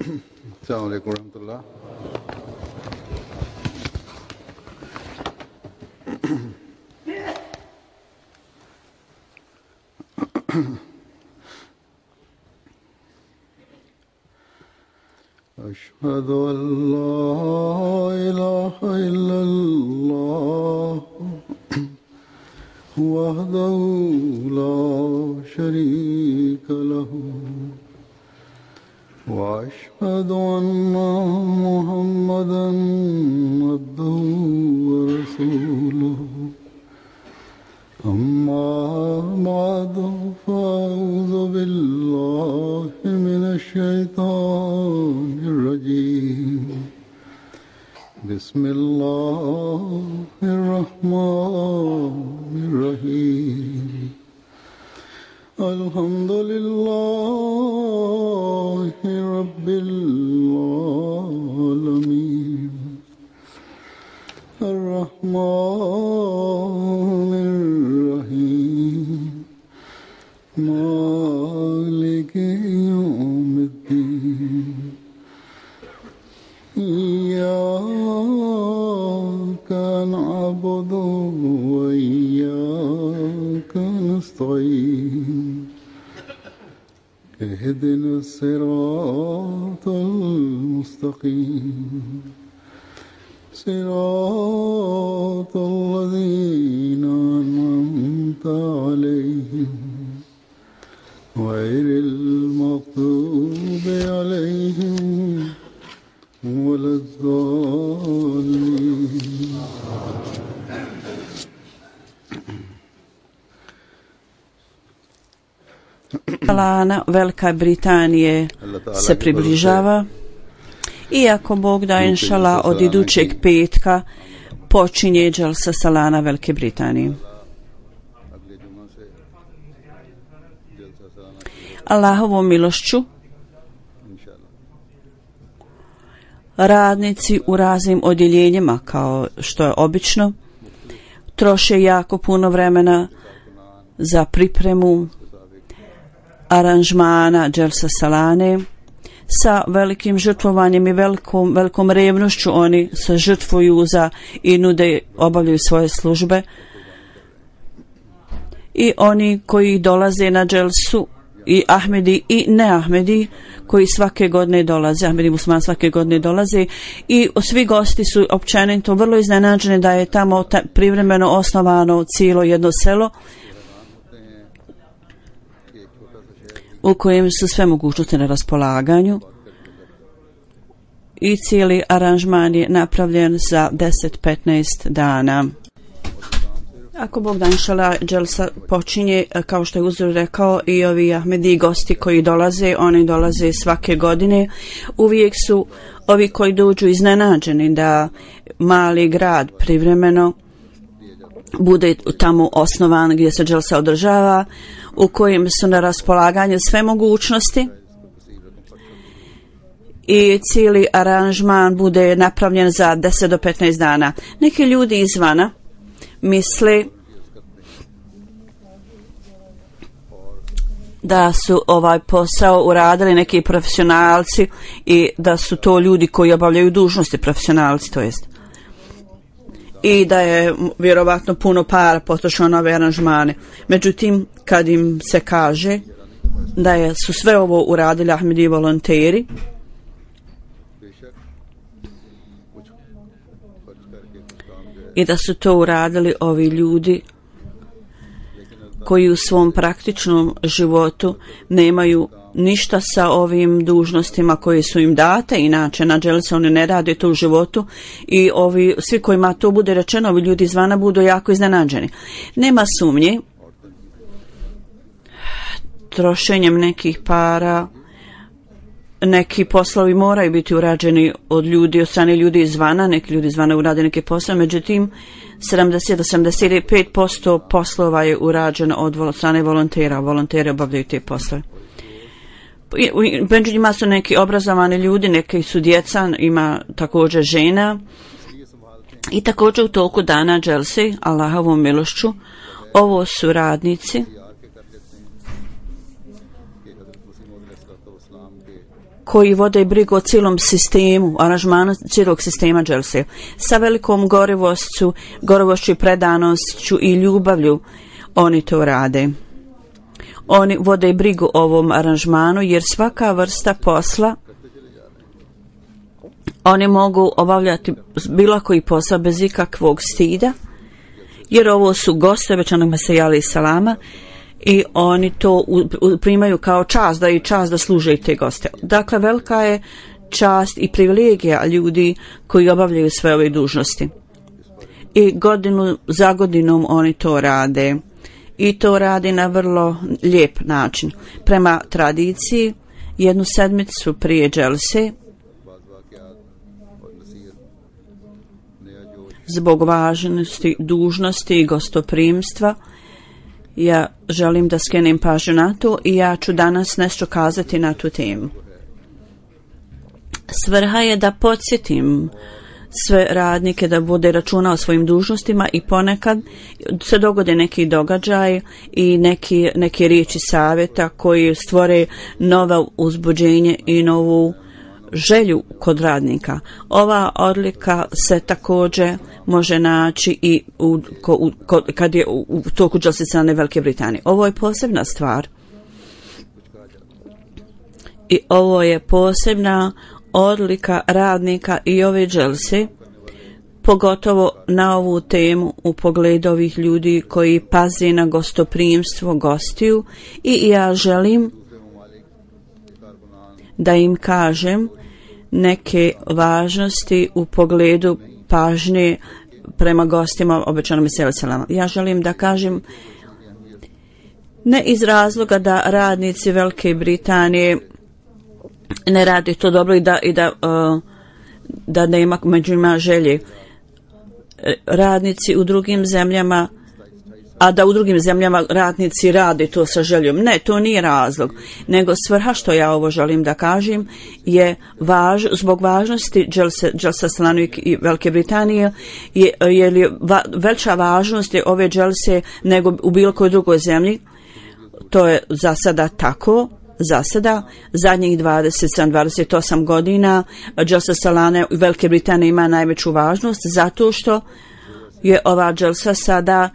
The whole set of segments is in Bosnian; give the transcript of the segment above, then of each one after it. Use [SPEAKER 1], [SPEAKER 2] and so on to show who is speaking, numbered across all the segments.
[SPEAKER 1] अस्सलाम वालेकुम रहमतुल्लाह। أشهد أن لا إله إلا الله وحده لا شريك له وأشهد أن محمدا عبده ورسوله أما بعد فأعوذ بالله من الشيطان الرجيم بسم الله الرحمن الرحيم الحمد لله رب العالمين الرحمن الرحيم مالك يوم الدين إياك نعبد وإياك نستعين اهدنا الصراط المستقيم صراط الذين أنعمت عليهم غير المغضوب عليهم ولا الضالين.
[SPEAKER 2] Salana Velike Britanije se približava. Iako Bog da, inšala, od idućeg petka počinje dželsa Salana Velike Britanije. Allahovom milošću radnici u raznim odjeljenjima, kao što je obično, troše jako puno vremena za pripremu aranžmana dželsa Salane. Sa velikim žrtvovanjem i velikom revnošću oni se žrtvuju za i nude, obavljaju svoje službe. I oni koji dolaze na dželsu, i Ahmedi i ne Ahmedi, koji svake godine dolaze, Ahmedi musliman svake godine dolaze, i svi gosti su općenito vrlo iznenađeni da je tamo privremeno osnovano cijelo jedno selo u kojem su sve mogućnosti na raspolaganju, i cijeli aranžman je napravljen za 10-15 dana. Ako Bog da, inšala, dželsa počinje, kao što je uzor rekao, i ovi Ahmedi gosti koji dolaze, oni dolaze svake godine. Uvijek su ovi koji dođu iznenađeni da mali grad privremeno bude tamo osnovan gdje se dželsa održava, u kojem su na raspolaganju sve mogućnosti, i cijeli aranžman bude napravljen za 10 do 15 dana. Neki ljudi izvana misle da su ovaj posao uradili neki profesionalci i da su to ljudi koji obavljaju dužnosti, profesionalci to jest, i da je vjerovatno puno para potrošeno na ove aranžmane. Međutim, kad im se kaže da su sve ovo uradili Ahmedi volonteri, i da su to uradili ovi ljudi koji u svom praktičnom životu nemaju ništa sa ovim dužnostima koje su im date, inače na dželsi oni ne rade to u životu, i ovi svi kojima to bude rečeno, ovi ljudi izvana budu jako iznenađeni. Nema sumnje, trošenjem nekih para neki poslovi moraju biti urađeni od strane ljudi izvana, neki ljudi izvana urade neke poslove, međutim 70-75% poslova je urađeno od strane volontera. Volonteri obavljaju te poslove. Među njima su neki obrazovani ljudi, neki su djeca, ima također žena, i također u toku dana dželse Allahovom milošću ovo su radnici koji vode brigu o cijelom sistemu, aranžmanu cijelog sistema dželse. Sa velikom gorivošću i predanošću i ljubavlju oni to rade. Oni vode brigu o ovom aranžmanu jer svaka vrsta posla oni mogu obavljati bilo koji posao bez ikakvog stida, jer ovo su gosti obećanog Mesija alejhi salama i oni to primaju kao čast, da i čast da služe te goste. Dakle, velika je čast i privilegija ljudi koji obavljaju sve ove dužnosti. I godinu za godinom oni to rade. I to radi na vrlo lijep način. Prema tradiciji, jednu sedmicu prije dželse, zbog važnosti, dužnosti i gostoprimstva, ja želim da skrenem pažnju na to i ja ću danas nešto kazati na tu temu. Svrha je da podsjetim sve radnike da vode računa o svojim dužnostima i ponekad se dogode neki događaj i neke riječi savjeta koji stvore novo uzbuđenje i novu želju kod radnika. Ova odlika se također može naći i kad je u toku dželse strane Velike Britanije. Ovo je posebna stvar i ovo je posebna odlika radnika i ove dželse, pogotovo na ovu temu u pogledu ovih ljudi koji paze na gostoprimstvo gostiju i ja želim da im kažem neke važnosti u pogledu pažnje prema gostima obećanog Mesija alejhi salama. Ja želim da kažem ne iz razloga da radnici Velike Britanije ne radi to dobro i da nema među njima želje. Radnici u drugim zemljama, a da u drugim zemljama radnici rade to sa željom. Ne, to nije razlog, nego svrha što ja ovo želim da kažem je zbog važnosti dželsa Salanu i Velike Britanije je veća važnost je ove dželse nego u bilo kojoj drugoj zemlji. To je za sada tako. Za sada, zadnjih 27-28 godina dželsa Salane u Velike Britanije ima najveću važnost zato što je ova dželsa sada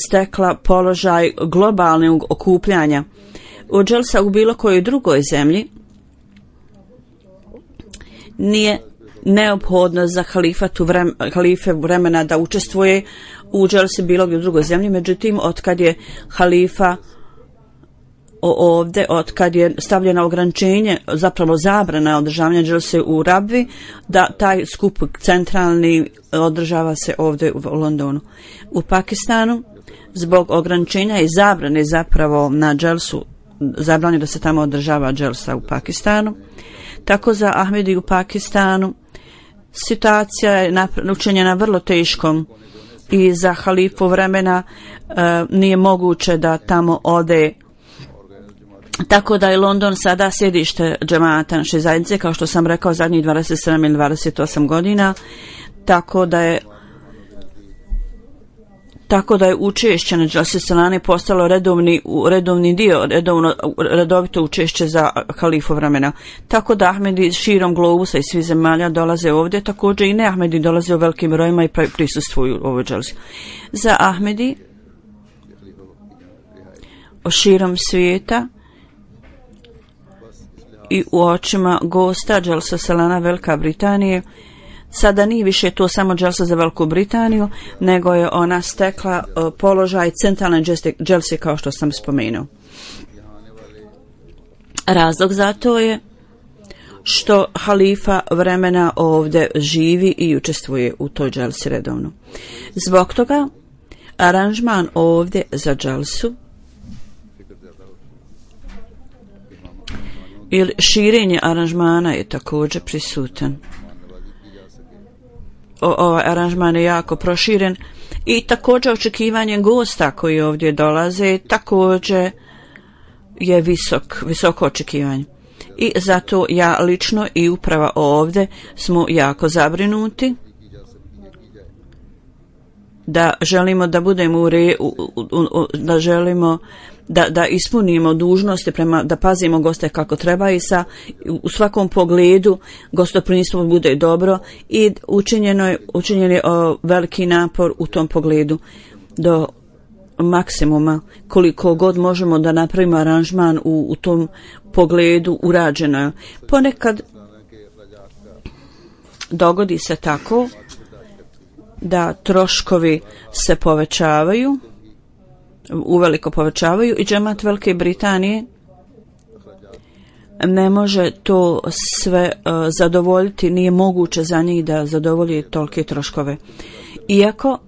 [SPEAKER 2] stekla položaj globalnog okupljanja. U dželsa u bilo kojoj drugoj zemlji nije neophodno za halife vremena da učestvuje u dželsi bilo gdje u drugoj zemlji, međutim, otkad je halifa ovdje, otkad je stavljeno ograničenje, zapravo zabrana održavanja dželse u Rabvi, da taj skup centralni održava se ovdje u Londonu. U Pakistanu, zbog ograničenja i zabrane zapravo na dželsu, zabranjeno da se tamo održava dželsa u Pakistanu. Tako za Ahmedi u Pakistanu situacija je učinjena vrlo teškom i za halifu vremena nije moguće da tamo ode. Tako da je London sada sjedište džemata naše zajednice, kao što sam rekao, zadnjih 27 ili 28 godina, tako da je učešće na dželsi Salane postalo redovni dio, redovito učešće za halifu vremena. Tako da Ahmedi širom globusa i svih zemalja dolaze ovdje, također i ne Ahmedi dolaze u velikim brojima i prisustvuju u ovoj dželsi. Za Ahmedi širom svijeta i u očima gosta dželsa Salana Velika Britanije sada nije više to samo dželsa za Veliku Britaniju, nego je ona stekla položaj centralne dželse kao što sam spomenuo. Razlog za to je što halifa vremena ovdje živi i učestvuje u toj dželsi redovno. Zbog toga aranžman ovdje za dželsu ili širenje aranžmana je također prisutan. Ovaj aranžman je jako proširen i također očekivanje gosta koji ovdje dolaze također je visoko očekivanje. I zato ja lično i uprava ovdje smo jako zabrinuti da želimo da budemo da želimo da ispunimo dužnosti da pazimo goste kako treba i u svakom pogledu gostoprimstvo bude dobro i učinjen je veliki napor u tom pogledu do maksimuma koliko god možemo da napravimo aranžman u tom pogledu urađeno je. Ponekad dogodi se tako da troškovi se povećavaju, uveliko povećavaju i džemat Velike Britanije ne može to sve zadovoljiti, nije moguće za njih da zadovolji tolike troškove. Iako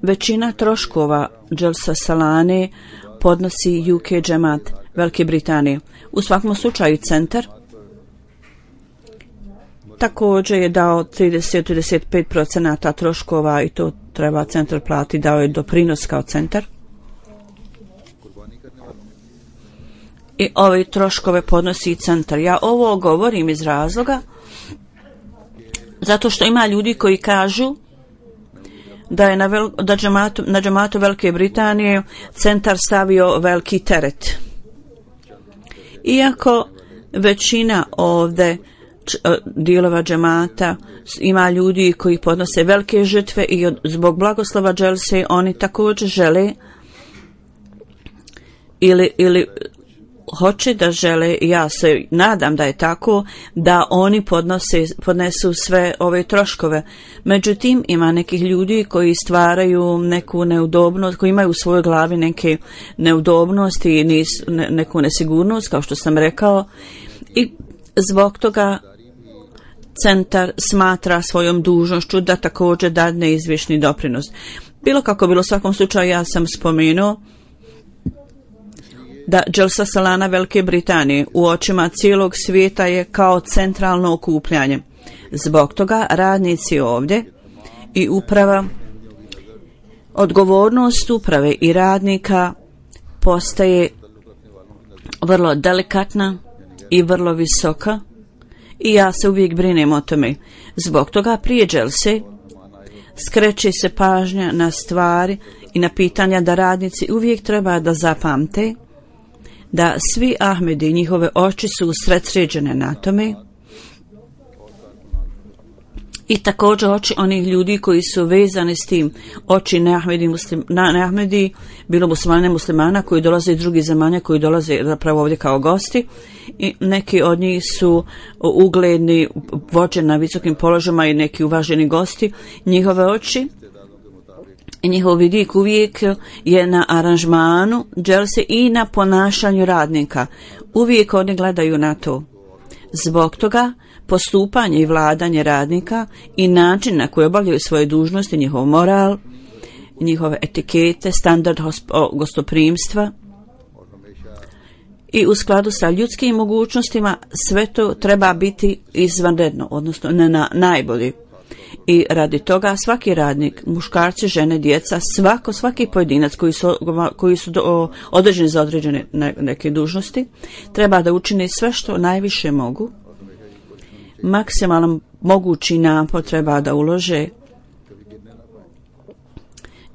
[SPEAKER 2] većina troškova Dželsa Salane podnosi UK džemat Velike Britanije. U svakom slučaju centar također je dao 30-35% troškova i to treba centar platiti, dao je doprinos kao centar. I ove troškove podnosi centar. Ja ovo govorim iz razloga zato što ima ljudi koji kažu da je na džematu Velike Britanije centar stavio veliki teret. Iako većina ovdje dijelova džemata ima ljudi koji podnose velike žrtve i zbog blagoslova Dželse oni također žele ili hoće da žele, ja se nadam da je tako, da oni podnesu sve ove troškove. Međutim, ima nekih ljudi koji stvaraju neku neudobnost, koji imaju u svojoj glavi neke neudobnosti i neku nesigurnost, kao što sam rekao, i zbog toga centar smatra svojom dužnošću da također dadne izvješni doprinos. Bilo kako bilo, u svakom slučaju ja sam spomenuo da Dželsa Salana Velike Britanije u očima cijelog svijeta je kao centralno okupljanje. Zbog toga radnici ovdje i uprava, odgovornost uprave i radnika postaje vrlo delikatna i vrlo visoka i ja se uvijek brinem o tome. Zbog toga prije Dželse skreće se pažnja na stvari i na pitanja da radnici uvijek treba da zapamte da svi Ahmedi i njihove oči su usredsređene na tome i također oči onih ljudi koji su vezani s tim, oči neahmedi, bilo muslimana koji dolaze iz drugih zemalja, koji dolaze zapravo ovdje kao gosti i neki od njih su ugledni, vođeni na visokim položajima i neki uvaženi gosti. Njihove oči i njihov vidik uvijek je na aranžmanu Dželse i na ponašanju radnika. Uvijek oni gledaju na to. Zbog toga postupanje i vladanje radnika i način na koji obavljaju svoje dužnosti, njihov moral, njihove etikete, standard gostoprimstva i u skladu sa ljudskim mogućnostima sve to treba biti izvanredno, odnosno najbolji. I radi toga svaki radnik, muškarci, žene, djeca, svaki pojedinac koji su određeni za određene neke dužnosti, treba da učine sve što najviše mogu. Maksimalan mogući napor treba da ulože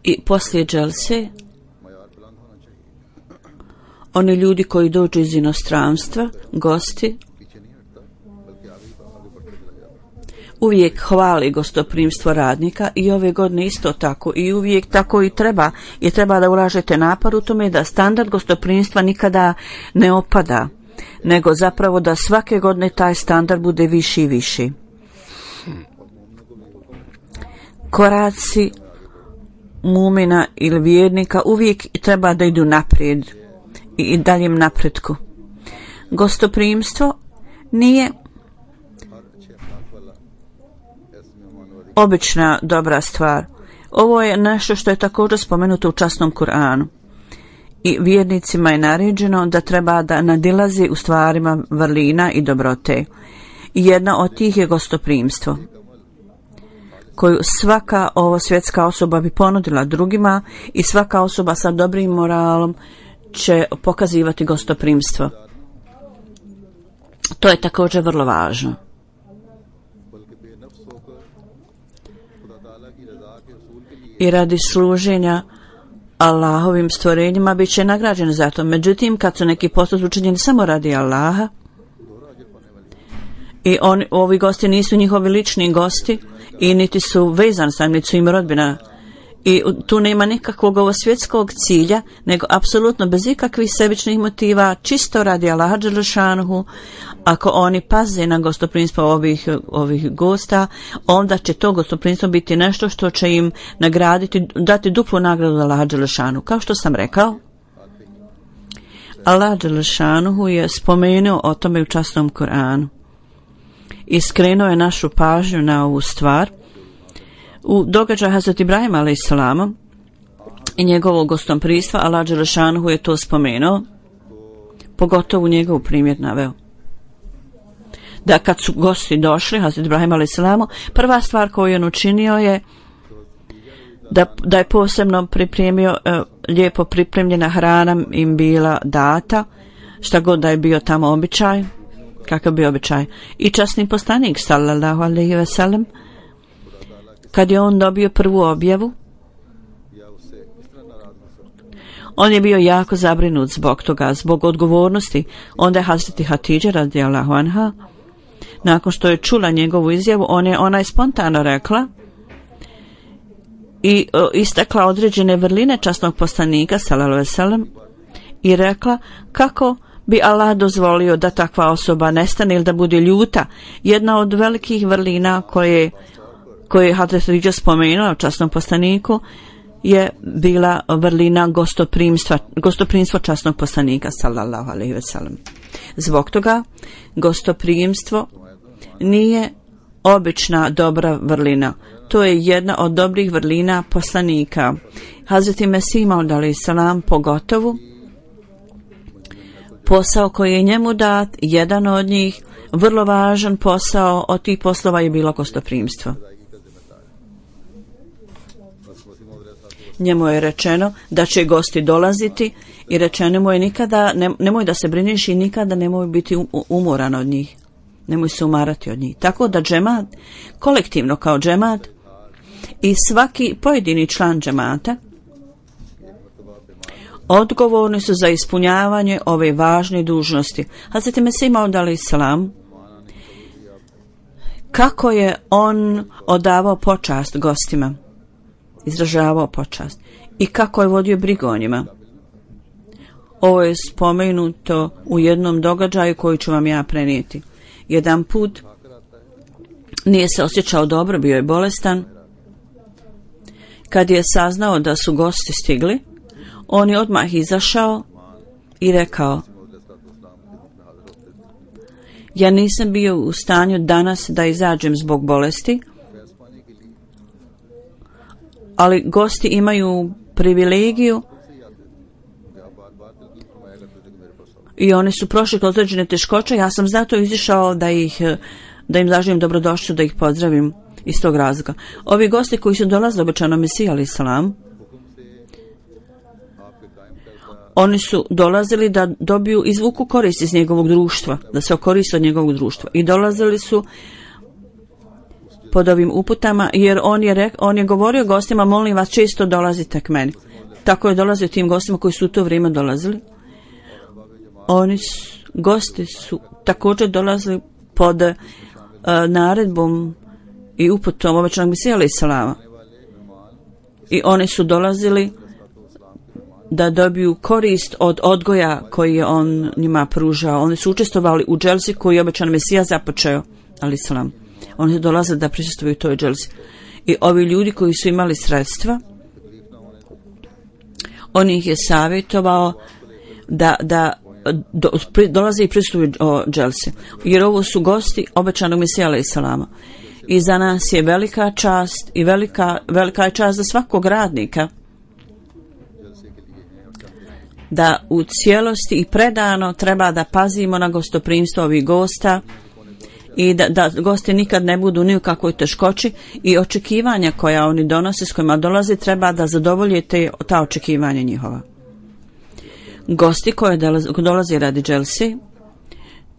[SPEAKER 2] i poslije Dželse oni ljudi koji dođu iz inostranstva, gosti, uvijek hvali gostoprimstvo radnika i ove godine isto tako i uvijek tako i treba da ulažete napor u tome da standard gostoprimstva nikada ne opada, nego zapravo da svake godine taj standard bude viši i viši. Koraci mumina ili vjernika uvijek treba da idu naprijed i daljem napretku. Gostoprimstvo nije obična dobra stvar. Ovo je nešto što je također spomenuto u časnom Kur'anu. I vjernicima je naređeno da treba da nadilazi u stvarima vrlina i dobrote. Jedna od tih je gostoprimstvo, koju svaka ovo svjetska osoba bi ponudila drugima i svaka osoba sa dobrim moralom će pokazivati gostoprimstvo. To je također vrlo važno. i radi služenja Allahovim stvorenjima bit će nagrađen za to. Međutim, kad su neki postupci učinjeni samo radi Allaha i ovi gosti nisu njihovi lični gosti i niti su vezani sa njim, niti su im rodbina i tu nema nikakvog ovo svjetskog cilja, nego apsolutno bez ikakvih sebičnih motiva, čisto radi Allaha dželešanuhu. Ako oni paze na gostoprimstvo ovih gosta, onda će to gostoprimstvo biti nešto što će im nagraditi, dati duplu nagradu Allaha dželešanuhu. Kao što sam rekao, Allah dželešanuhu je spomenuo o tome u časnom Kur'anu i skrenuo je našu pažnju na ovu stvar u događaju Hazreti Ibrahima alejselama i njegovog gostoprimstva. Allah dželešanuhu je to spomenuo, pogotovo njegov primjer naveo. Da kad su gosti došli Hazreti Ibrahima alejselamu, prva stvar koju je učinio je da je posebno pripremio, lijepo pripremljena hrana im bila data, šta god da je bio tamo običaj, kakav bio običaj. I časni poslanik sallallahu alejhi ve sellem, kad je on dobio prvu objavu, on je bio jako zabrinut zbog toga, zbog odgovornosti. Onda je Hazreti Hatidža radijallahu anha, nakon što je čula njegovu izjavu, ona je spontano rekla i istakla određene vrline časnog poslanika sallallahu alejhi ve sellem i rekla kako bi Allah dozvolio da takva osoba nestane ili da bude ljuta. Jedna od velikih vrlina koje je Hazreti Hatidža spomenula u časnom poslaniku je bila vrlina gostoprimstvo časnog poslanika sallallahu alejhi ve sellem. Zbog toga gostoprimstvo nije obična dobra vrlina. To je jedna od dobrih vrlina poslanika. Hazreti Mesih Maud alejselam pogotovo posao koji je njemu dat, jedan od njih, vrlo važan posao od tih poslova je bilo gostoprimstvo. Njemu je rečeno da će gosti dolaziti i rečeno mu je nikada, nemoj da se brineš i nikada nemoj biti umoran od njih. Nemoj se umarati od njih. Tako da džemat, kolektivno kao džemat i svaki pojedini član džemata odgovorni su za ispunjavanje ove važne dužnosti. Hazreti Mesih Maud alejselam, kako je on odavao počast gostima, izražavao počast i kako je vodio brigu o njima. Ovo je spomenuto u jednom događaju koji ću vam ja prenijeti. Jedan put nije se osjećao dobro, bio je bolestan. Kad je saznao da su gosti stigli, on je odmah izašao i rekao: ja nisam bio u stanju danas da izađem zbog bolesti, ali gosti imaju privilegiju i oni su prošli kroz određene teškoće. Ja sam zato izišao da im zaželim dobrodošlicu, da ih pozdravim iz tog razloga. Ovi gosti koji su dolazili obećano Mesiji alejselam, oni su dolazili da dobiju, izvuku korist iz njegovog društva, da se okoriste od njegovog društva. I dolazili su pod ovim uputama, jer on je govorio gostima: molim vas, često dolazite k meni. Tako je dolazio tim gostima koji su u to vrijeme dolazili. Gosti su također dolazili pod naredbom i uputom obećanog Mesija alejselama. I oni su dolazili da dobiju korist od odgoja koji je on njima pružao. Oni su učestvovali u dželsi koju je obećan Mesija započeo alejselam. Oni su dolazili da prisustvuju toj dželsi. I ovi ljudi koji su imali sredstva, on ih je savjetovao da dolaze i prisustvuju dželsi. Jer ovo su gosti obećanog Mesija alejselama. I za nas je velika čast i velika je čast za svakog radnika da u cijelosti i predano treba da pazimo na gostoprimstvo ovih gosta i da gosti nikad ne budu ni u kakvoj teškoći i očekivanja koja oni donose, s kojima dolaze, treba da zadovolje ta očekivanja njihova. Gosti koji dolaze radi dželsi,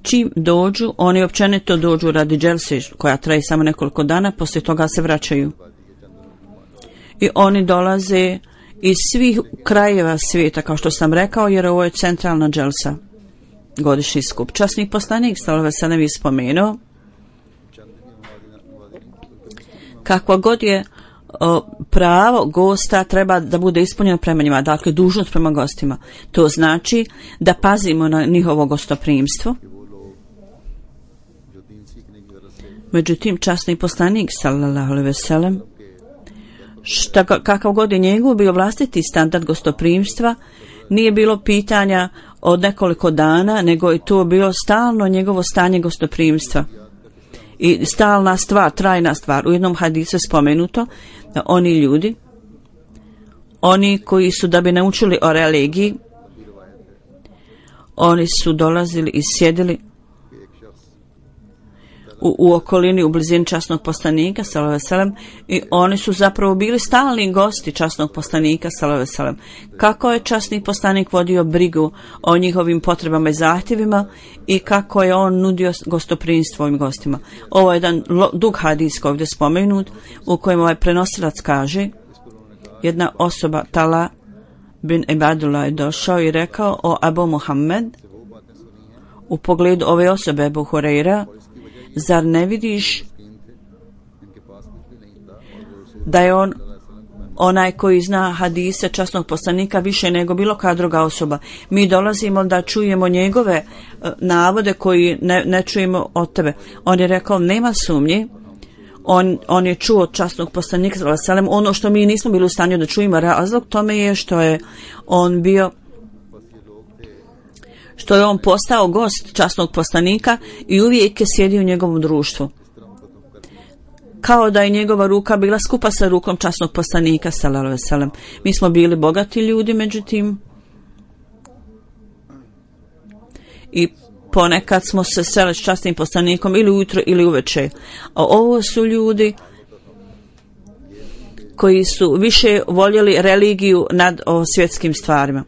[SPEAKER 2] čim dođu, oni općenito dođu radi dželsi koja traje samo nekoliko dana, poslije toga se vraćaju. i oni dolaze iz svih krajeva svijeta, kao što sam rekao, jer ovo je centralna dželsa, godišnji skup. Časni poslanik sallallahu alejhi ve sellem je spomenuo kakva god je pravo gosta treba da bude ispunjeno prema njima, dakle dužnost prema gostima. To znači da pazimo na njihovo gostoprimstvo. Međutim, časni poslanik sallallahu alejhi ve sellem, kakav god je njegov bio vlastiti standard gostoprimstva, nije bilo pitanja od nekoliko dana, nego je to bilo stalno njegovo stanje gostoprimstva. I stalna stvar, trajna stvar. U jednom hadisu je spomenuto da oni ljudi, oni koji su da bi naučili o religiji, oni su dolazili i sjedili u okolini, u blizini časnog poslanika sallallahu alejhi ve sellem, i oni su zapravo bili stalni gosti časnog poslanika sallallahu alejhi ve sellem. Kako je časni poslanik vodio brigu o njihovim potrebama i zahtjevima i kako je on nudio gostoprimstvo ovim gostima. Ovo je jedan dug hadis ovdje spomenut u kojem ovaj prenosilac kaže: jedna osoba, Tala bin Ibadullah, je došao i rekao: o Abu Muhammed, u pogledu ove osobe Ebu Hureyra, zar ne vidiš da je on onaj koji zna hadise časnog poslanika više nego bilo koja druga osoba? Mi dolazimo da čujemo njegove navode koji ne čujemo od tebe. On je rekao: nema sumnje, on je čuo od časnog poslanika sallallahu alejhi ve sellem ono što mi nismo bili u stanju da čujemo. Razlog tome je što je on postao gost časnog poslanika i uvijek je sjedio u njegovom društvu, kao da je njegova ruka bila skupa sa rukom časnog poslanika sallallahu alejhi ve sellem. Mi smo bili bogati ljudi, međutim, i ponekad smo se sreli s časnim poslanikom ili ujutro ili uveče. A ovo su ljudi koji su više voljeli religiju nad svjetskim stvarima.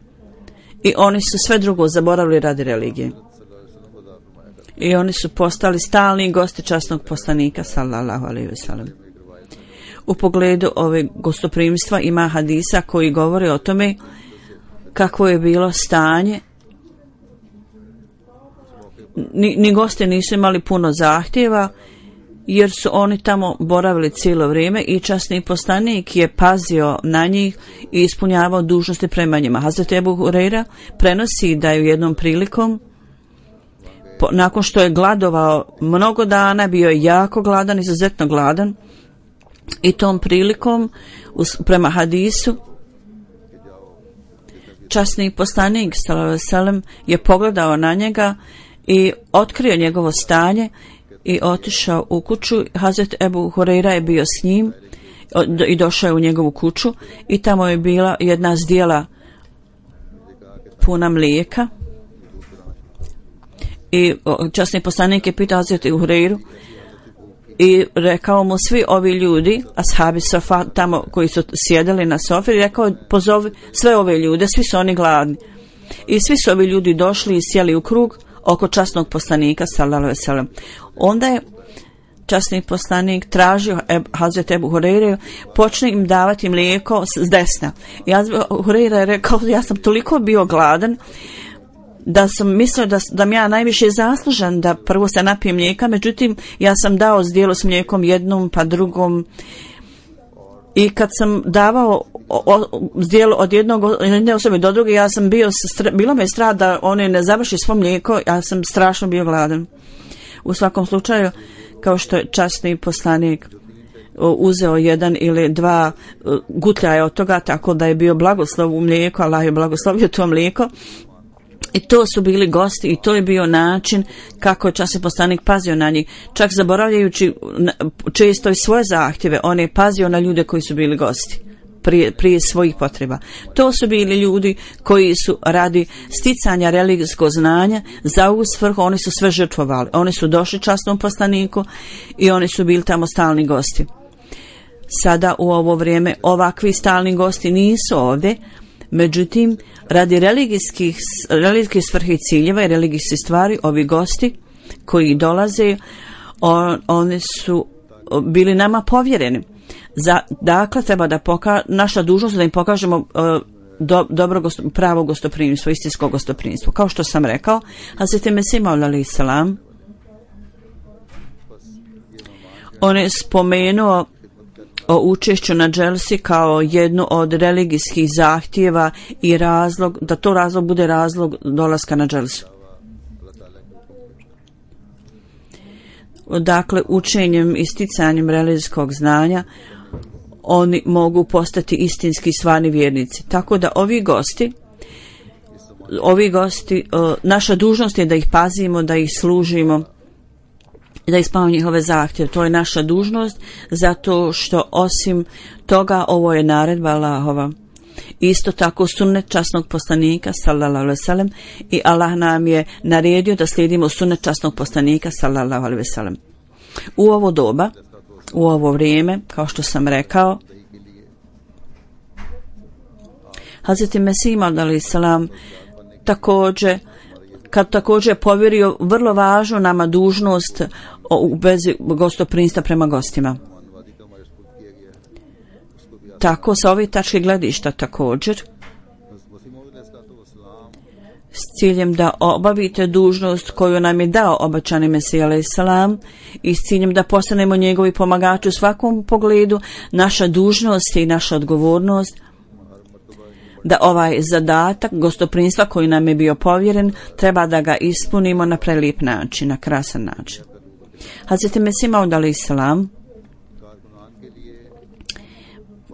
[SPEAKER 2] I oni su sve drugo zaboravili radi religije. I oni su postali stalni gosti časnog poslanika sallallahu alejhi ve sellem. U pogledu ove gostoprimstva ima hadisa koji govore o tome kako je bilo stanje. Ni gosti nisu imali puno zahtjeva, jer su oni tamo boravili cijelo vrijeme i časni poslanik je pazio na njih i ispunjavao dužnosti prema njima. Hazreti Ebu Hureyra prenosi da je u jednom prilikom, nakon što je gladovao mnogo dana, bio je jako gladan, izuzetno gladan, i tom prilikom prema hadisu časni poslanik sallallahu alejhi ve sellem je pogledao na njega i otkrio njegovo stanje i otišao u kuću. Hazret Ebu Hureyra je bio s njim i došao je u njegovu kuću i tamo je bila jedna zdjela puna mlijeka i časni poslanik je pitao Hazret Ebu Hureyru i rekao mu: svi ovi ljudi, ashabi sofa, tamo koji su sjedali na sofi, rekao: pozovi sve ove ljude, svi su oni gladni. I svi su ovi ljudi došli i sjeli u krug oko časnog poslanika sallallahu alejhi ve sellem. Onda je časni poslanik tražio Hazret Ebu Hureyre, počne im davati mlijeko s desna. I Hureyre je rekao: ja sam toliko bio gladan da sam mislio da mi ja najviše zaslužan da prvo se napijem mlijeka, međutim ja sam dao zdjelu s mlijekom jednom pa drugom, i kad sam davao zdjelu od jedne osobe do druge, ja sam bilo me strah da one ne završi svo mlijeko, ja sam strašno bio gladan. U svakom slučaju, kao što je časni poslanik uzeo jedan ili dva gutljaja od toga, tako da je bio blagoslov u mlijeku, Allah je blagoslovio to mlijeko. I to su bili gosti i to je bio način kako je časni poslanik pazio na njih. Čak zaboravljajući često i svoje zahtjeve, on je pazio na ljude koji su bili gosti prije svojih potreba. To su bili ljudi koji su radi sticanja religijskog znanja za ovu svrhu, oni su sve žrtvovali. Oni su došli časnom poslaniku i oni su bili tamo stalni gosti. Sada u ovo vrijeme ovakvi stalni gosti nisu ovdje, međutim radi religijskih svrhe i ciljeva i religijskih stvari, ovi gosti koji dolaze, oni su bili nama povjereni. Dakle, treba da naša dužnost da im pokažemo pravo gostoprimstvo, istinsko gostoprimstvo. Kao što sam rekao, Hazreti Mesih Maud alejhi selam, on je spomenuo o učešću na dželsi kao jednu od religijskih zahtjeva i razlog, da to razlog bude razlog dolaska na dželsu. Dakle, učenjem i sticanjem religijskog znanja oni mogu postati istinski stvarni vjernici. Tako da ovi gosti, naša dužnost je da ih pazimo, da ih služimo, da ispunimo njihove zahtjeve. To je naša dužnost, zato što osim toga ovo je naredba Allahova. Isto tako sunnet časnog poslanika sallallahu alejhi ve sellem, i Allah nam je naredio da slijedimo sunnet časnog poslanika sallallahu alejhi ve sellem. U ovo doba, u ovo vrijeme, kao što sam rekao, Hazreti Mesih Maud alejhi selam također povjerio vrlo važnu nama dužnost u vezi gostoprimstva prema gostima. Tako, sa ove tačke gledišta također, s ciljem da obavite dužnost koju nam je dao obećani Mesih alejhi selam i s ciljem da postanemo njegovi pomagači u svakom pogledu, naša dužnost i naša odgovornost da ovaj zadatak gostoprimstva koji nam je bio povjeren, treba da ga ispunimo na prelijep način, na krasan način. Hazreti Mesih Maud alejhi selam,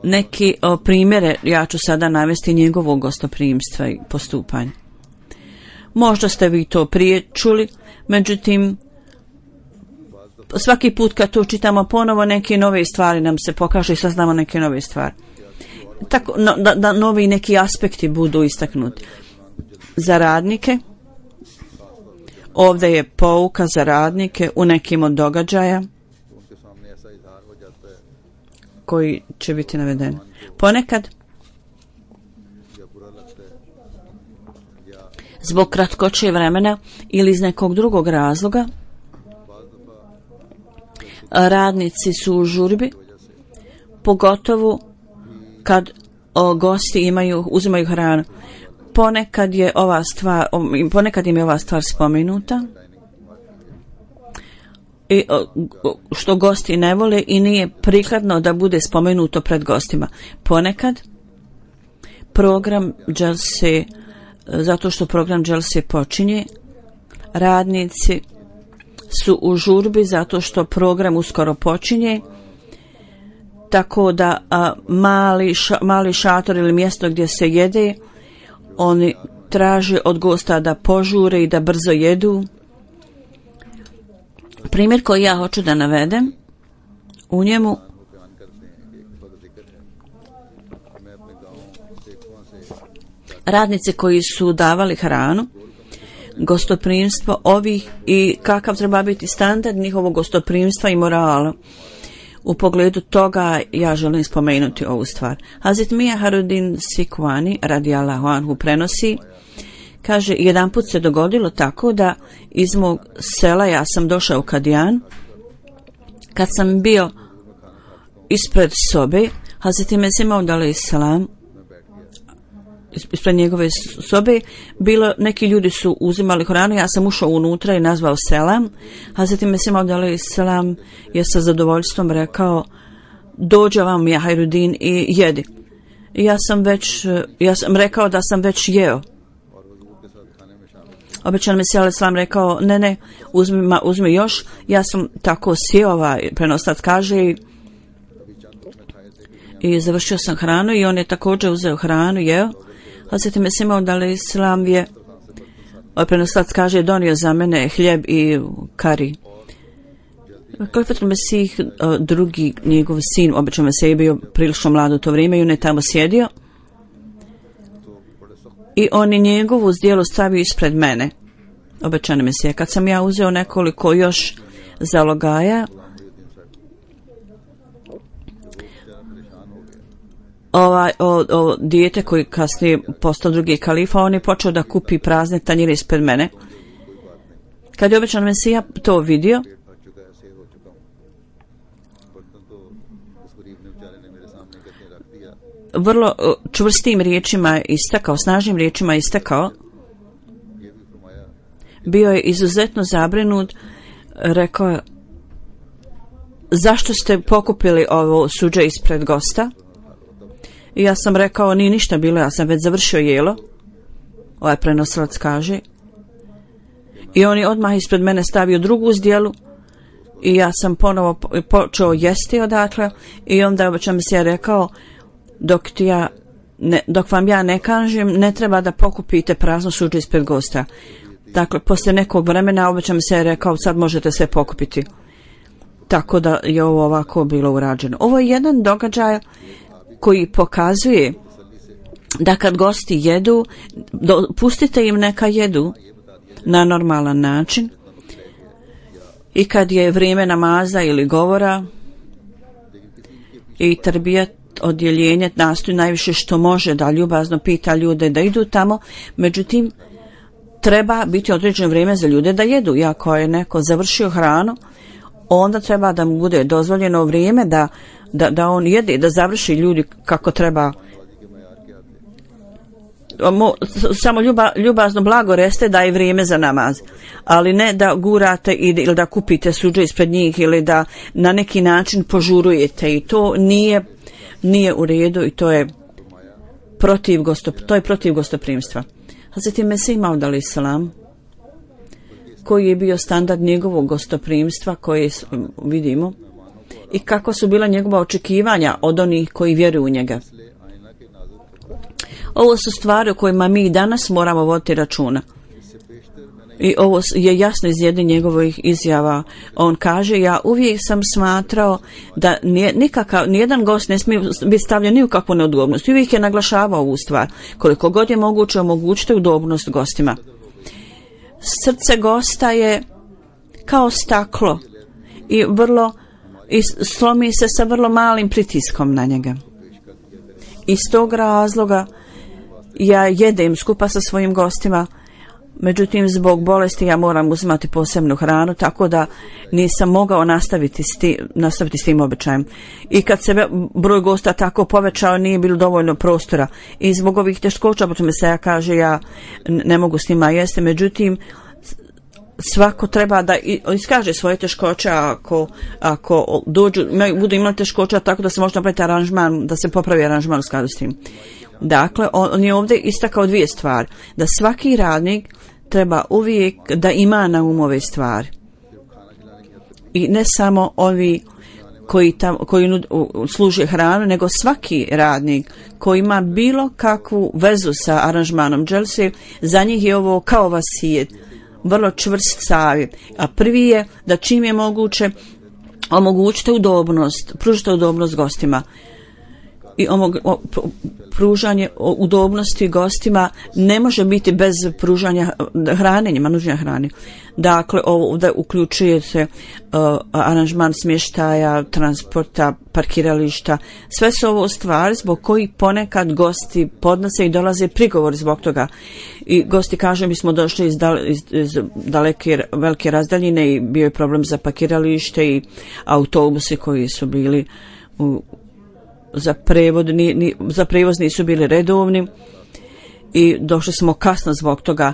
[SPEAKER 2] neki primjere ja ću sada navesti njegovog gostoprimstva i postupanja. Možda ste vi to prije čuli, međutim, svaki put kad to čitamo ponovo, neke nove stvari nam se pokažu i saznamo neke nove stvari. Tako, da novi neki aspekti budu istaknuti. Za radnike, ovdje je pouka za radnike u nekim od događaja koji će biti navedeni. Ponekad, zbog kratkoće vremena ili iz nekog drugog razloga, radnici su u žurbi, pogotovo kad gosti uzimaju hranu. Ponekad im je ova stvar spomenuta, i što gosti ne vole i nije prikladno da bude spomenuto pred gostima. Ponekad program dželse, zato što program dželse počinje, radnici su u žurbi zato što program uskoro počinje, tako da mali šator ili mjesto gdje se jede, oni traže od gosta da požure i da brzo jedu. Primjer koji ja hoću da navedem, u njemu radnici koji su davali hranu, gostoprimstvo ovih i kakav treba biti standard njihovog gostoprimstva i morala. U pogledu toga ja želim spomenuti ovu stvar. Hazret Mija Harudin Sikvani radijallahu anhu prenosi, kaže, jedan put se dogodilo tako da iz mog sela ja sam došao u Kadijan. Kad sam bio ispred sobe, Hazret Mesih Maud alejhi selam, ispred njegove sobe, neki ljudi su uzimali hranu, ja sam ušao unutra i nazvao selam. Hazret Mesih Maud alejhi selam je sa zadovoljstvom rekao, dođe vam ja Harudin i jedi. Ja sam rekao da sam već jeo. Obećan Mesih alejhi selam rekao, ne, uzmi još. Ja sam tako sjeo, prenoslac kaže, i završio sam hranu i on je također uzeo hranu, jeo. Hazret Mesih Maud alejhi selam je, prenoslac kaže, donio za mene hljeb i kari. Kalifatul Mesih, drugi njegov sin, obećan Mesih, je bio prilično mlad u to vrijeme i on je tamo sjedio. I on je njegovu zdjelu stavio ispred mene, obećani Mesija. Kad sam ja uzeo nekoliko još zalogaja, dijete koji kasnije postao drugi kalifa, on je počeo da kupi prazne tanjire ispred mene. Kad je obećan Mesija to vidio, vrlo čvrstim riječima istakao, snažnim riječima istakao. Bio je izuzetno zabrinut, rekao je: zašto ste pokupili ovo suđe ispred gosta? I ja sam rekao: nije ništa bilo, ja sam već završio jelo. Ovaj prenosilac kaže. I on je odmah ispred mene stavio drugu zdjelu i ja sam ponovo počeo jesti odatle i onda obično se je rekao: dok vam ja ne kažem, ne treba da pokupite prazno suđe ispred gosta. Dakle, poslije nekog vremena obično se je rekao: sad možete sve pokupiti. Tako da je ovo ovako bilo urađeno. Ovo je jedan događaj koji pokazuje da kad gosti jedu, pustite im neka jedu na normalan način, i kad je vrijeme namaza ili govora i tarbijat odjeljenje nastoji najviše što može da ljubazno pita ljude da idu tamo, međutim treba biti određeno vrijeme za ljude da jedu. I ako je neko završio hranu, onda treba da mu bude dozvoljeno vrijeme da on jede, da završi ljudi kako treba. Samo ljubazno blago reste da je vrijeme za namaz, ali ne da gurate ili da kupite suđe ispred njih ili da na neki način požurujete, i to nije u redu i to je protiv gostoprimstva. Hazreti Mesih Maud alejhi selam, koji je bio standard njegovog gostoprimstva koje vidimo i kako su bila njegova očekivanja od onih koji vjeruju u njega. Ovo su stvari o kojima mi danas moramo voditi računa. I ovo je jasno iz jedne njegovih izjava. On kaže: ja uvijek sam smatrao da nijedan gost ne smije biti stavljen ni u kakvu neudobnost. I uvijek je naglašavao ovu stvar. Koliko god je moguće, omogućite udobnost gostima. Srce gosta je kao staklo i slomi se sa vrlo malim pritiskom na njega. Iz tog razloga ja jedem skupa sa svojim gostima, međutim zbog bolesti ja moram uzimati posebnu hranu, tako da nisam mogao nastaviti s tim običajem. I kad se broj gosta tako povećao, nije bilo dovoljno prostora. I zbog ovih teškoća, potom se ja kaže, ja ne mogu s njima jesti, međutim svako treba da iskaže svoje teškoće ako budu imali teškoća, tako da se može napraviti aranžman, da se popravi aranžman u skladu s tim. Dakle, on je ovdje istakao dvije stvari. Da svaki radnik treba uvijek da na umu ove stvari. I ne samo ovi koji služe hranu, nego svaki radnik koji ima bilo kakvu vezu sa aranžmanom dželse, za njih je ovo kao vasijet, vrlo čvrst savjet. A prvi je da čim je moguće omogućite pružite udobnost gostima. I pružanje udobnosti gostima ne može biti bez pružanja hrane, njima nužnja hrane. Dakle, ovdje uključuje se aranžman smještaja, transporta, parkirališta. Sve su ovo stvari zbog koji ponekad gosti podnose i dolaze prigovor zbog toga. I gosti kažu: mi smo došli iz daleke, velike razdaljine i bio je problem za parkiralište i autobusi koji su bili za prevoz nisu bili redovni i došli smo kasno zbog toga.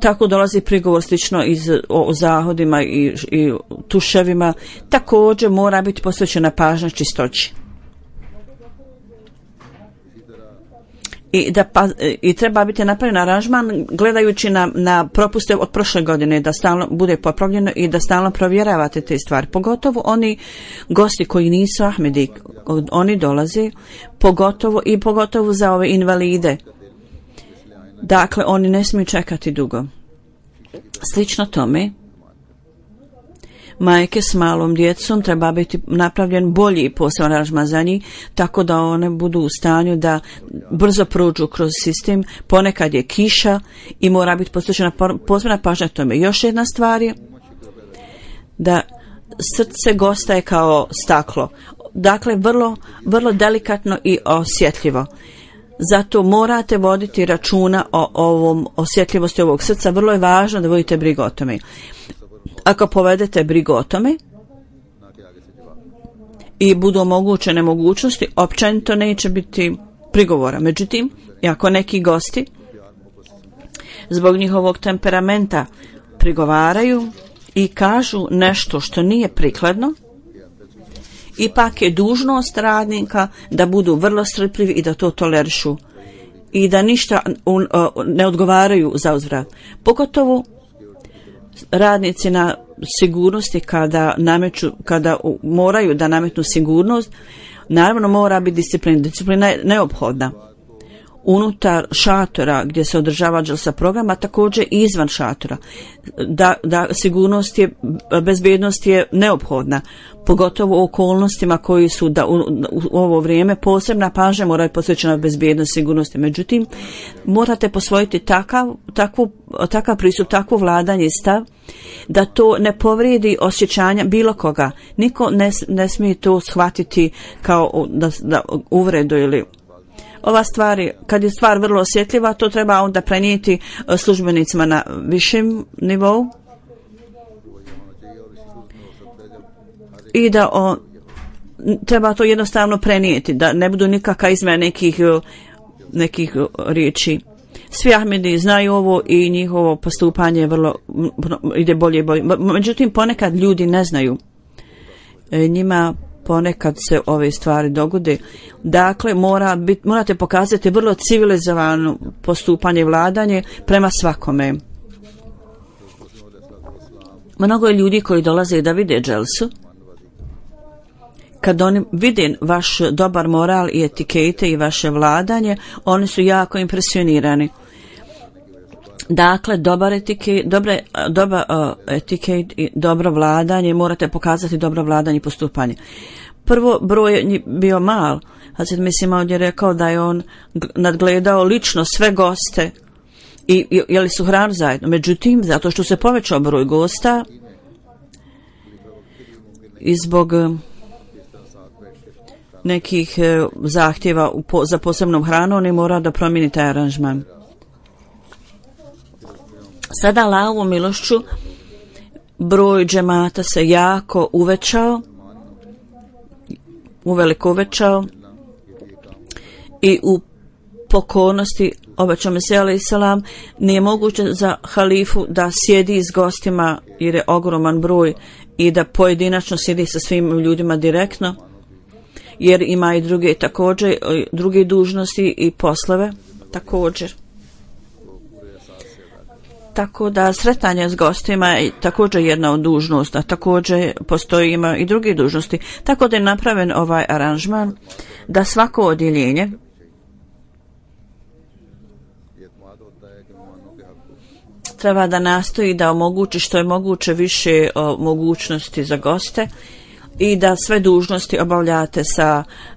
[SPEAKER 2] Tako dolazi prigovor slično o zahodima i tuševima. Također mora biti posvećena pažnja čistoći. I treba biti napravljen aranžman gledajući na propuste od prošle godine, da stalno bude popravljeno i da stalno provjeravate te stvari. Pogotovo oni gosti koji nisu Ahmedi, oni dolaze, pogotovo za ove invalide. Dakle, oni ne smiju čekati dugo. Slično tome, majke s malom djecom treba biti napravljen bolji poseban aranžman za njih, tako da one budu u stanju da brzo prođu kroz sistem. Ponekad je kiša i mora biti posvećena posebna pažnja tome. Još jedna stvar je da srce gosta je kao staklo. Dakle, vrlo delikatno i osjetljivo. Zato morate voditi računa o ovom osjetljivosti ovog srca. Vrlo je važno da vodite brigu o tome. Ako povedete brigu o tome i budu omogućene mogućnosti, općenito neće biti prigovora. Međutim, ako neki gosti zbog njihovog temperamenta prigovaraju i kažu nešto što nije prikladno, ipak je dužnost radnika da budu vrlo strpljivi i da to tolerišu i da ništa ne odgovaraju za uzvrat. Pogotovo radnici na sigurnosti kada moraju da nametnu sigurnost, naravno mora biti disciplina. Disciplina je neophodna unutar šatora gdje se održava dželsa programa, također i izvan šatora. Da sigurnost je, bezbjednost je neophodna, pogotovo u okolnostima koji su da u ovo vrijeme posebna pažnja mora biti posvećena bezbjednosti, sigurnosti. Međutim, morate posvojiti takav pristup, takvo vladanje i stav da to ne povrijedi osjećanja bilo koga. Niko ne smije to shvatiti kao da uvredu ili ova stvar, kad je stvar vrlo osjetljiva, to treba onda prenijeti službenicima na višem nivou i da treba to jednostavno prenijeti, da ne budu nikakva izmjena nekih riječi. Svi Ahmedi znaju ovo i njihovo postupanje ide bolje i bolje. Međutim, ponekad ljudi ne znaju. Njima ponekad se ove stvari dogode. Dakle, morate pokazati vrlo civilizovano postupanje i vladanje prema svakome. Mnogo je ljudi koji dolaze da vide dželsu. Kad oni vide vaš dobar moral i etikete i vaše vladanje, oni su jako impresionirani. Dakle, dobar etiket i dobro vladanje, morate pokazati dobro vladanje i postupanje. Prvo, broj je bio mal. Hazret Mesih Maud je rekao da je on nadgledao lično sve goste i jeli su hranu zajedno. Međutim, zato što se povećao broj gosta i zbog nekih zahtjeva za posebnom hranom, on je morao da promijeni taj aranžman. Sada Allahovom milošću broj džemata se jako uveliko uvećao i u pokornosti obećao Mesija alejhi selam nije moguće za halifu da sjedi s gostima jer je ogroman broj i da pojedinačno sjedi sa svim ljudima direktno, jer ima i druge dužnosti i poslove također. Tako da sretanje s gostima je također jedna od dužnosti, a također ima i druge dužnosti. Tako da je napraven ovaj aranžman da svako odjeljenje treba da nastoji da omogući što je moguće više mogućnosti za goste i da sve dužnosti obavljate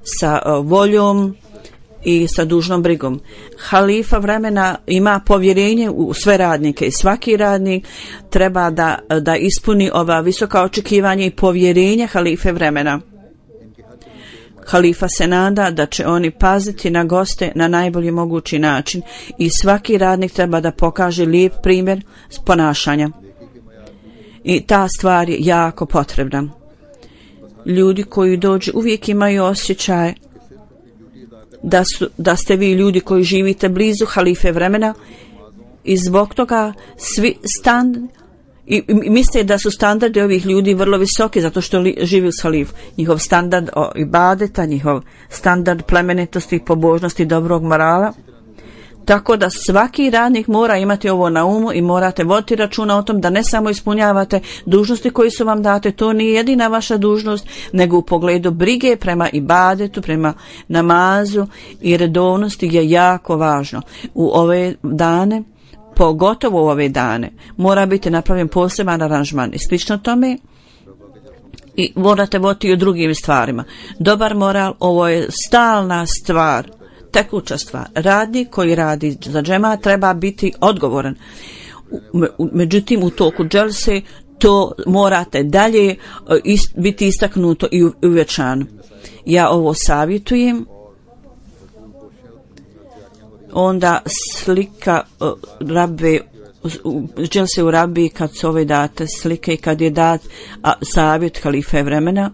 [SPEAKER 2] sa voljom i sa dužnom brigom. Halifa vremena ima povjerenje u sve radnike i svaki radnik treba da ispuni ova visoka očekivanja i povjerenje halife vremena. Halifa se nada da će oni paziti na goste na najbolji mogući način i svaki radnik treba da pokaže lijep primjer ponašanja. I ta stvar je jako potrebna. Ljudi koji dođu uvijek imaju osjećaj da ste vi ljudi koji živite blizu halife vremena i zbog toga svi i misle da su standardi ovih ljudi vrlo visoki zato što živi uz halifu. Njihov standard ibadeta, njihov standard plemenitosti i pobožnosti dobrog morala. Tako da svaki radnik mora imati ovo na umu i morate voditi računa o tom da ne samo ispunjavate dužnosti koji su vam date, to nije jedina vaša dužnost, nego u pogledu brige prema ibadetu, prema namazu i redovnosti je jako važno. U ove dane, pogotovo u ove dane, mora biti napravljen poseban aranžman i slično tome i morate voditi i o drugim stvarima. Dobar moral, ovo je stalna stvar, tekuća stvar. Radnik koji radi za džema treba biti odgovoran. Međutim, u toku dželse to morate dalje biti istaknuto i uvećano. Ja ovo savjetujem. Onda slika rabbe, dželse u rabbi kad su ove date slike i kad je dat savjet halife vremena,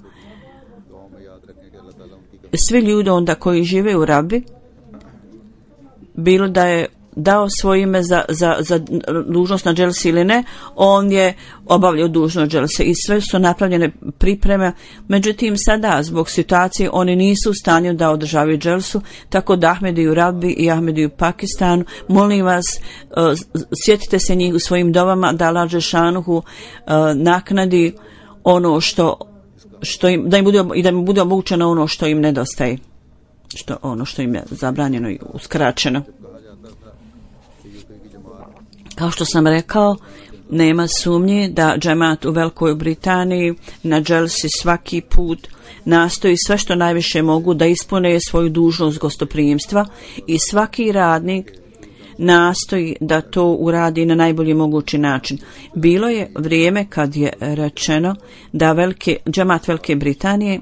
[SPEAKER 2] svi ljudi onda koji žive u Rabi, bilo da je dao svoje ime za dužnost na dželsi ili ne, on je obavljao dužnost dželse i sve su napravljene pripreme. Međutim, sada zbog situacije oni nisu u stanju da održavaju dželsu, tako da Ahmedi u Rabi i Ahmedi u Pakistanu, molim vas, sjetite se njih u svojim dovama da Allah dželešanuhu naknadi ono što im, da im bude omogućeno ono što im nedostaje, ono što im je zabranjeno i uskraćeno. Kao što sam rekao, nema sumnje da džemat u Velikoj Britaniji na dželsi svaki put nastoji sve što najviše mogu da ispune svoju dužnost gostoprijemstva i svaki radnik nastoji da to uradi na najbolji mogući način. Bilo je vrijeme kad je rečeno da džemat Velike Britanije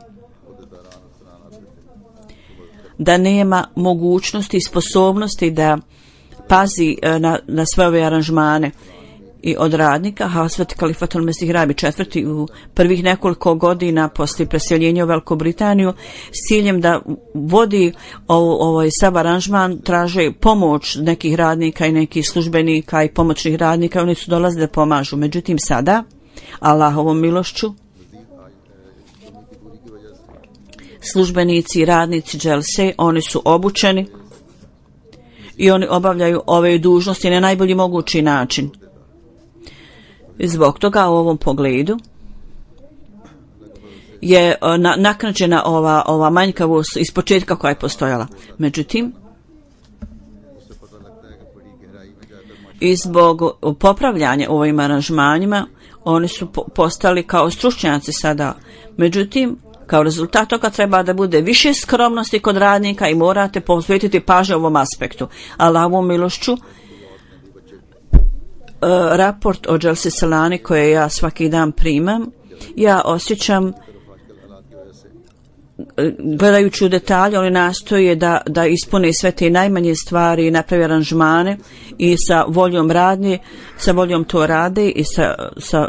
[SPEAKER 2] da nema mogućnosti i sposobnosti da pazi na sve ove aranžmane i od radnika. Hazret Kalifatul Mesih Rabi IV u prvih nekoliko godina poslije preseljenja u Veliku Britaniju s ciljem da vodi ovaj sav aranžman traže pomoć nekih radnika i nekih službenika i pomoćnih radnika, oni su dolazili da pomažu. Međutim sada, Allahovom milošću, službenici i radnici dželse, oni su obučeni i oni obavljaju ove dužnosti na najbolji mogući način. I zbog toga u ovom pogledu je naknadžena ova manjkavost iz početka koja je postojala. Međutim, i zbog popravljanja ovim aranžmanjima, oni su postali kao stručnjaci sada. Međutim, kao rezultat toga treba da bude više skromnosti kod radnika i morate posvetiti pažnju ovom aspektu. Allahovom milošću, raport o dželsi salani koje ja svaki dan primam, ja osjećam, gledajući u detalje, oni nastoje da ispune sve te najmanje stvari i napravi aranžmane i sa voljom radnje, sa voljom to rade i sa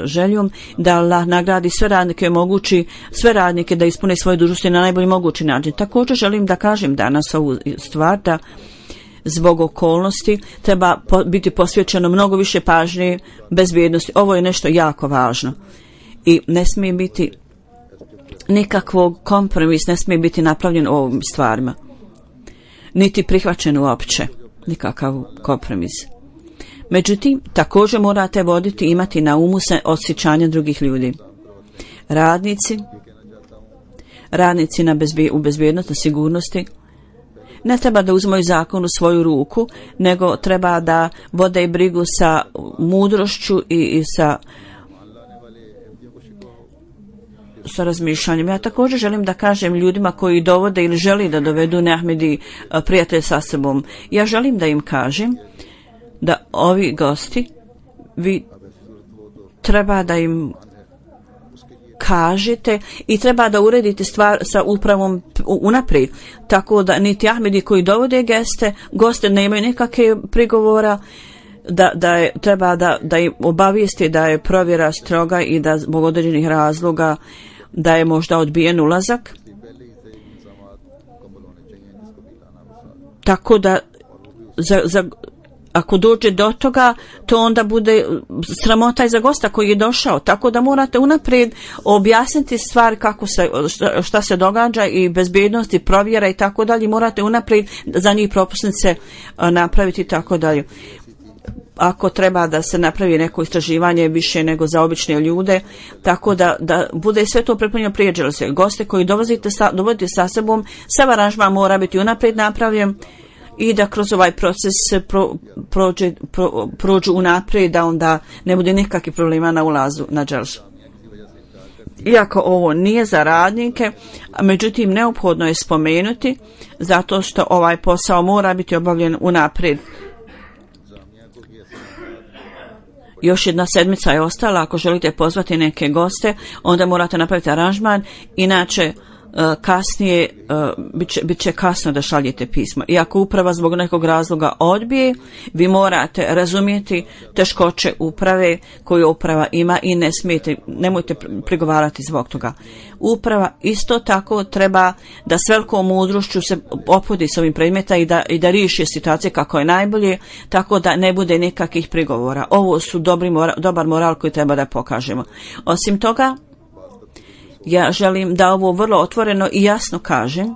[SPEAKER 2] željom da Allah nagradi sve radnike, omogući sve radnike da ispune svoje dužnosti na najbolji mogući način. Također želim da kažem danas ovu stvar da zbog okolnosti treba biti posvećeno mnogo više pažnje bezbjednosti. Ovo je nešto jako važno i ne smije biti nikakvog kompromis, ne smije biti napravljen o ovim stvarima, niti prihvaćen uopće nikakav kompromis. Međutim, također morate imati na umu osjećanja drugih ljudi. Radnici u bezbjednosti, na sigurnosti ne treba da uzmaju zakon u svoju ruku, nego treba da vode brigu sa mudrošću i sa razmišljanjem. Ja također želim da kažem ljudima koji dovode ili želi da dovedu neahmedi prijatelj sa sobom. Ja želim da im kažem da ovi gosti, vi treba da im kažete i treba da uredite stvar sa upravom unaprijed. Tako da niti ahmedi koji dovode goste nemaju nikakve prigovora, treba da im obavijesti da je provjera stroga i da zbog određenih razloga da je možda odbijen ulazak. Tako da ako dođe do toga, to onda bude sramota i za gosta koji je došao. Tako da morate unaprijed objasniti stvari šta se događa i bezbjednost i provjera i tako dalje. Morate unaprijed za njih propusnice napraviti i tako dalje. Ako treba da se napravi neko istraživanje više nego za obične ljude, tako da bude sve to pripremljeno prije dželse. Goste koji dovodite sa sobom, sav aranžman mora biti unaprijed napravljen i da kroz ovaj proces prođu unaprijed, da onda ne bude nikakvih problema na ulazu na dželsu. Iako ovo nije za radnike, međutim neophodno je spomenuti zato što ovaj posao mora biti obavljen unaprijed. Još jedna sedmica je ostala, ako želite pozvati neke goste, onda morate napraviti aranžman, inače kasnije bit će kasno da šaljete pismo. I ako uprava zbog nekog razloga odbije, vi morate razumjeti teškoće uprave koju uprava ima i nemojte prigovarati zbog toga. Uprava isto tako treba da s velikom mudrošću se opodi s ovim predmeta i da riješi situacije kako je najbolje, tako da ne bude nikakvih prigovora. Ovo su dobar moral koji treba da pokažemo. Osim toga, ja želim da ovo vrlo otvoreno i jasno kažem,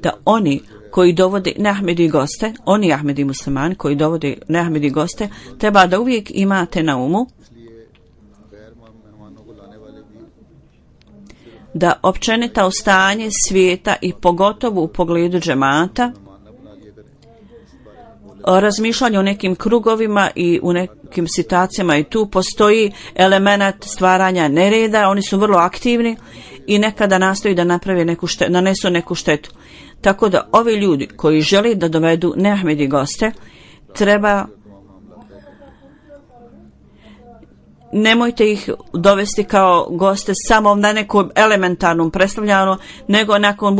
[SPEAKER 2] da oni koji dovode neahmedi goste, oni ahmedi muslimani koji dovode neahmedi goste, treba da uvijek imate na umu da općenito stanje svijeta i pogotovo u pogledu džemata, razmišljanje o nekim krugovima i u nekim situacijama i tu postoji element stvaranja nereda, oni su vrlo aktivni i nekada nastoji da nanesu neku štetu. Tako da ovi ljudi koji žele da dovedu neahmedi goste, nemojte ih dovesti kao goste samo na nekom elementarnom predstavljanju, nego nakon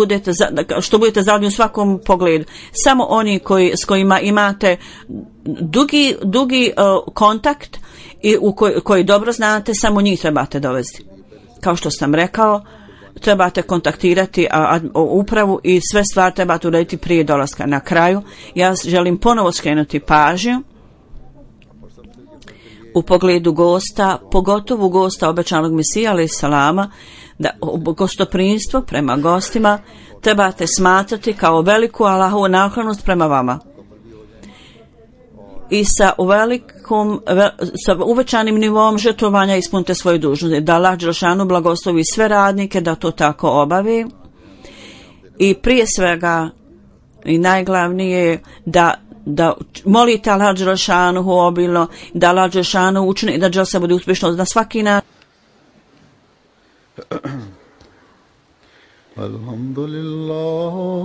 [SPEAKER 2] što budete zadovoljni u svakom pogledu. Samo oni s kojima imate dugi kontakt i koji dobro znate, samo njih trebate dovesti. Kao što sam rekao, trebate kontaktirati upravu i sve stvari trebate urediti prije dolaska. Na kraju, ja želim ponovo skrenuti pažnju u pogledu gosta, pogotovo gosta obećanog Mesija alejhi salama, da gostoprimstvo prema gostima trebate smatrati kao veliku Allahovu naklonost prema vama i sa uvećanim nivom žrtvovanja ispunite svoju dužnost, da Allah dželešanu blagoslovi sve radnike da to tako obave i prije svega i najglavnije da molite Allah dželešanu obilno, da Allah dželešanu učini da dželsa bude uspješno na svaki način.
[SPEAKER 1] Alhamdulillah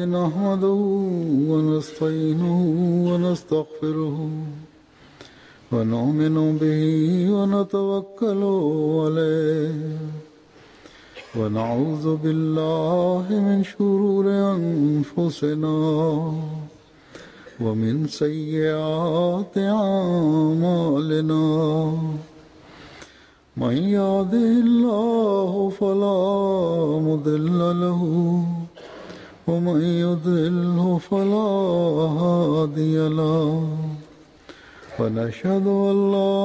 [SPEAKER 1] nahmaduhu wa nasta'inuhu wa nastaghfiruhu wa nu'minu bihi wa natawakkalu alayhi wa na'udhu billahi min shururi anfusina wa min sayyiati a'malina. من يهده الله فلا مضل له ومن يضلله فلا هادي له ونشهد أن لا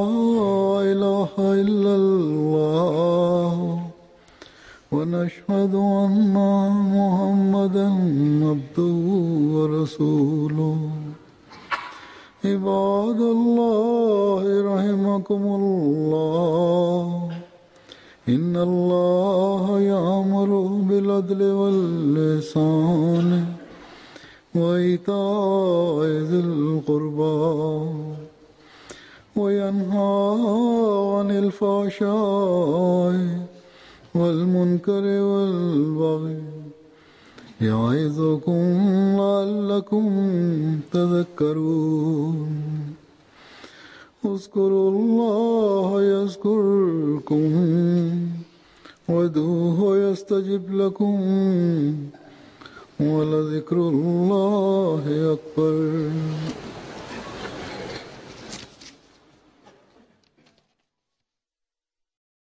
[SPEAKER 1] إله إلا الله ونشهد أن محمدا عبده ورسوله. عباد الله رحمكم الله إن الله يأمر بالعدل والإحسان وإيتاء ذي القربى وينهى عن الفحشاء والمنكر والبغي يعظكم لعلكم تذكرون. اذكروا الله يذكركم وادعوه يستجب لكم ولذكر الله أكبر.